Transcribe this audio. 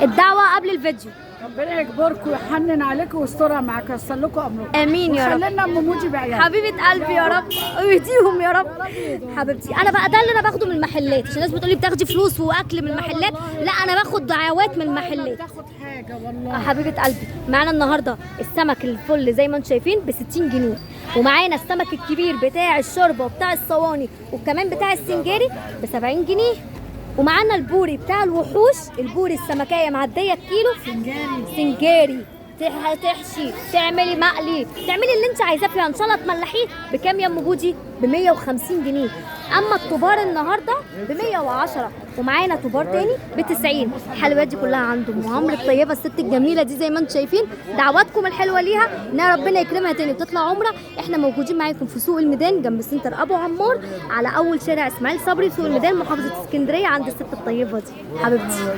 الدعوة قبل الفيديو. ربنا يجبركم ويحنن عليكم ويسترها معاكم ويوصل لكم امركم. امين يا رب. وخلينا ام موجي بعيالها. حبيبه قلبي يا رب، ويهديهم يا رب. حبيبتي انا بقى ده اللي انا باخده من المحلات، عشان الناس بتقولي بتاخدي فلوس واكل من المحلات، لا انا باخد دعوات من المحلات. تاخد حاجة والله. حبيبه قلبي معانا النهارده السمك الفل زي ما انتم شايفين ب 60 جنيه، ومعانا السمك الكبير بتاع الشوربة وبتاع الصواني وكمان بتاع السنجاري ب 70 جنيه، ومعانا البوري بتاع الوحوش، البوري السمكيه معدية الكيلو سنجاري. سنجاري تحشي، تعملي مقلي، تعملي اللي انت عايزاه فيها، ان شاء الله تملحيه. بكام يا ام بودي؟ ب 150 جنيه. اما الطبار النهارده ب 110، ومعانا طبار تاني ب 90. الحلويات دي كلها عند ام عمرو الطيبة الست الجميلة دي زي ما انتم شايفين. دعواتكم الحلوة ليها ان ربنا يكرمها تاني وتطلع عمره. احنا موجودين معاكم في سوق الميدان جنب سنتر ابو عمار على اول شارع اسماعيل صبري، سوق الميدان محافظة اسكندرية، عند الست الطيبة دي حبيبتي.